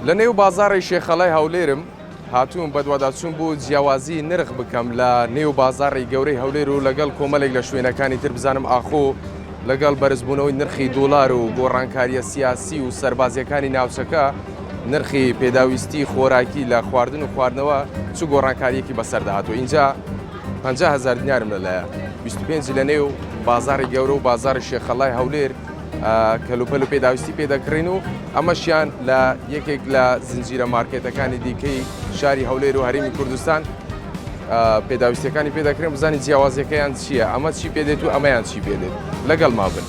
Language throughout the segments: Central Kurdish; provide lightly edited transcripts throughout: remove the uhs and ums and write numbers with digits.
لە نێو بازاڕی شێخەڵای هەولێرم، هاتووم بەدواداچوون بۆ جیاوازی نرخ بکەم لە نێو بازاڕی گەورەی هەولێر و لەگەڵ کۆمەلێک لە شوێنەکانی تر بزانم ئاخۆ لەگەڵ بەرزبوونەوەی نرخی دۆلار و گۆڕانکارییە سیاسی و سەربازییەکانی ناوچەکە نرخی پێداویستی خۆراکی لە خواردن و خواردنەوە چ گۆڕانکارییەکی بەسەردا هاتووە. ئینجا 50 هەزار دینارم لەلایە 25 لە نێو بازاڕی گەورە و بازاڕی شێخەڵای هەولێر کەلوپەل و پێداویستی پێ دەکڕین و ئەمەشیان لە یەکێک لە زنجیرە مارکێتەکانی دیکەی شاری هەولێر و هەرێمی کوردستان پێداویستیەکانی پێ دەکرێن بزانین جیاوازیەکەیان چییە ئەمە چی پێدێت و ئەمەیان چی پێدێت لەگەڵ ما بن.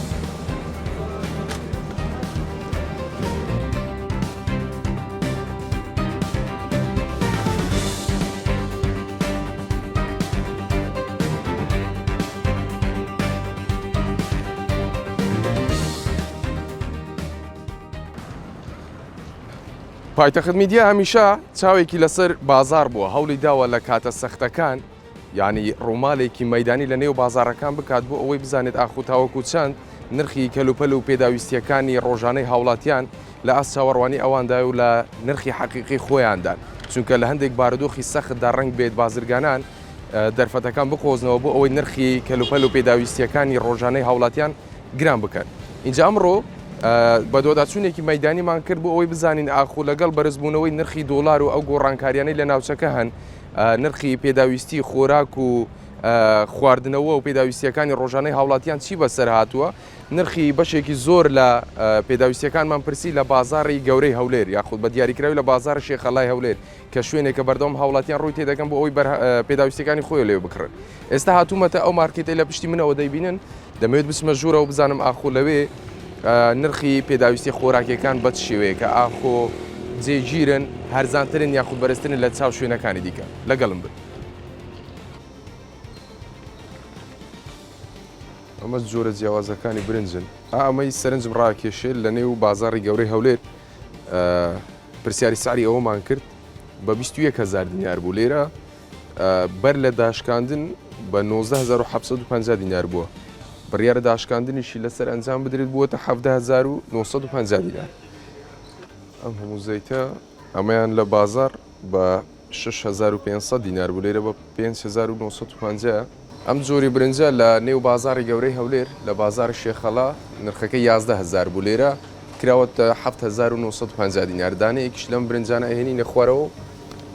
پایتەخت میدیا هەمیشە چاوێکی لەسەر بازار بووە هەوڵی داوە لە کاتە سەختەکان یعنی ڕوومالێکی مەدانی لە نێو بازارەکان بکات بۆ ئەوەی بزانێت ئاخو تاوەکو چەند نرخی کەلوپەل و پێداویستیەکانی ڕۆژانەی هاوڵاتیان لە ئاست چاوەڕوانی ئەواندای و لە نرخی حەقیقی خۆیاندان چونکە لە هەندێک بارودۆخی سەختدا ڕەنگ بێت بازرگانان دەرفەتەکان بقۆزنەوە بۆ ئەوەی نرخی کەلوپەل و پێداویستیەکانی ڕۆژانەی هاوڵاتیان گران بکەن. ئینجا ئەمڕۆ بەدواداچوونێکی مەیدانیمان کرد بۆ ئەوەی بزانین ئاخۆ لەگەڵ بەرزبوونەوەی نرخی دۆلار و ئەو گۆڕانکاریانەی لە ناوچەکە هەن نرخی پێداویستی خۆراک و خواردنەوە و پێداویستیەکانی ڕۆژانەی هاوڵاتیان چی بەسەر هاتووە نرخی بەشێکی زۆر لە پێداویستیەکانمان پرسی لە بازاڕی گەورەی هەولێر یاخود بە دیاریکراوی لە بازاڕی شێخەڵای هەولێر کە شوێنێکە بەردەوام هاوڵاتیان ڕووی تێدەکەن بۆ ئەوەی پێداویستیەکانی خۆی لێ بکڕن ئێستا هاتوومەتە ئەو مارکێتەی لە پشتی منەوە دەیبینن دەمەوێت بچمە ژوورەوە بزانم ئاخۆ لەوێ نرخی پێداویستی خۆراکیەکان بە چ شێوەیەکە ئاخۆ جێگیرن هەرزانترن یاخود بەرزترن لە چاو شوێنەکانی دیکە لەگەڵم بن. ئەمە جۆرە جیاوازەکانی برنجن ئەمەی سەرنجم ڕاکێشێت لە نێو بازاڕی گەورەی هەولێر پرسیاری سعری ئەوەمان کرد بە 21 هزار دینار بوو لێرە بەر لە داشکاندن بە 19750 دینار بووە بڕیارە داشکاندنیشی لەسەر ئەنجام بدرێت بووەتە 17950 دینار ئەم هەموو زەیتە ئەمەیان لە بازار بە 6500 دینار بوو لێرە بە 5950 ئەم جۆری برنجە لە نێو بازاڕی گەورەی هەولێر لە بازاڕی شێخەڵا نرخەکەی 11 هەزار بوو لێرە کراوەتە 7950 دینار دانەیەکیش لەم برنجانە ئەهێنینە خوارەوە و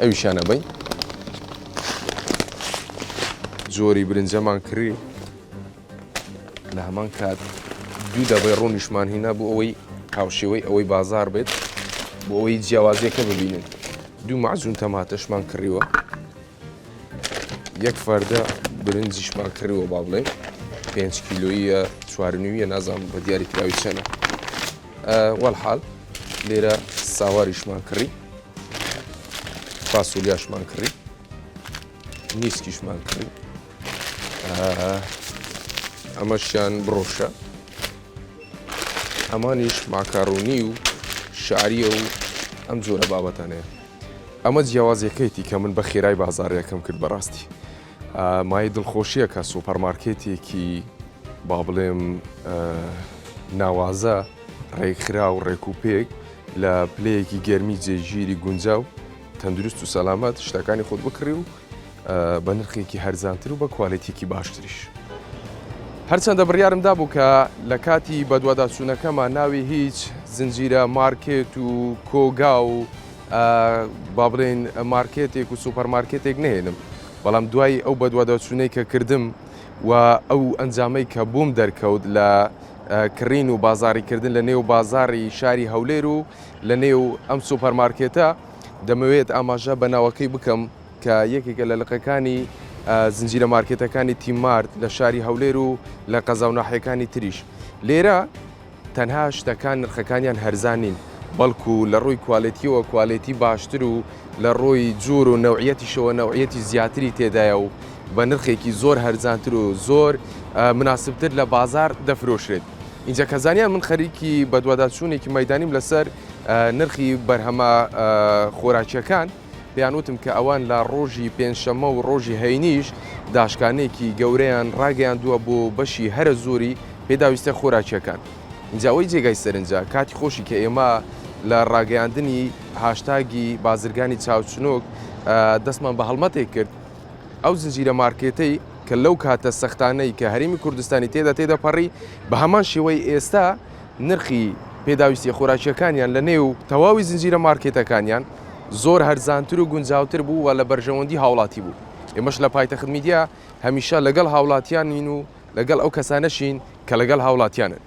ئەویشیان ئەبەین جۆری برنجەمان کڕی لە هەمان کات دوو دەبەی ڕوونیشمان هینا بۆ ئەوەی هاوشێوەی ئەوەی بازار بێت بۆ ئەوەی جیاوازیەکە ببینن دوو معجون تەماتەشمان کڕیوە یەک فەردە برنجیشمان کڕیوە با بڵێن پێنج کیلۆییە چوارنیویە نازانم بە دیاری کراوی چەنە وەڵحاڵ لێرە ساواریشمان کڕی فاسۆلیاشمان کڕی نیسکیشمان کڕی ئەمەشیان بڕۆشە ئەمانیش ماکارۆنی و شاریە و ئەم جۆرە بابەتانەیە ئەمە جیاوازیەکەیتی کە من بە خێرای بازاڕیەکەم کرد بەڕاستی مایەی دڵخۆشیە کە سۆپەرمارکێتێکی با بڵێم ناوازە ڕێکخرا و ڕێک و پێک لە پلەیەکی گەرمی جێگیری گونجاو تەندروست و سەلامەت شتەکانی خۆت بکڕی و بە نرخێکی هەرزانتر و بە کوالێتیکی باشتریش. هەرچەندە بڕیارم دابوو کە لە کاتی بەدواداچوونەکەما ناوی هیچ زنجیرە مارکێت و کۆگا و با بڵێین مارکێتێک و سوپەر مارکێتێک نەهێنم، بەڵام دوای ئەو بەدواداچوونەی کە کردم و ئەو ئەنجامەی کە بۆم دەرکەوت لە کڕین و بازاڕیکردن لە نێو بازاڕی شاری هەولێر و لە نێو ئەم سوپەر مارکێتە دەمەوێت ئاماژە بە ناوەکەی بکەم کە یەکێکە لە لقەکانی زنجیرە مارکێتەکانی تیمارت لە شاری هەولێر و لە قەزا و ناحیەکانی تریش. لێرە تەنها شتەکان نرخەکانیان هەرزان نین، بەڵکو لە ڕووی کوالێتیەوە کوالێتی باشتر و لە ڕووی جۆر و نەوعیەتیشەوە نەوعیەتی زیاتری تێدایە و بە نرخێکی زۆر هەرزانتر و زۆر مناسبتر لە بازاڕ دەفرۆشرێت. ئینجا کە زانیان من خەریکی بەدواداچوونێکی مەیدانیم لەسەر نرخی بەرهەمە خۆراکیەکان، پێیان وتم کە ئەوان لە ڕۆژی پێنجشەممە و ڕۆژی هەینیش داشکانێکی گەورەیان ڕاگەیاندووە بۆ بەشی هەرە زۆری پێداویستە خۆراکیەکان. ئینجا ئەوەی جێگای سەرنجە کاتی خۆشی کە ئێمە لە ڕاگەیاندنی هاشتاگی بازرگانی چاوچنۆک دەستمان بە هەڵمەتێک کرد. ئەو زنجیرە مارکێتەی کە لەو کاتە سەختانەی کە هەرێمی کوردستانی تێدا تێدەپەڕی بە هەمان شێوەی ئێستا نرخی پێداویستیە خۆراکیەکانیان لە نێو تەواوی زنجیرە مارکێتەکانیان زۆر هەرزانتر و گونجاوتر بوو و لە بەرژەوەندی هاوڵاتی بوو. ئێمەش لە پایتەخت میدیا هەمیشە لەگەڵ هاوڵاتیانین و لەگەڵ ئەو کەسانەشین کە لەگەڵ هاوڵاتیانن.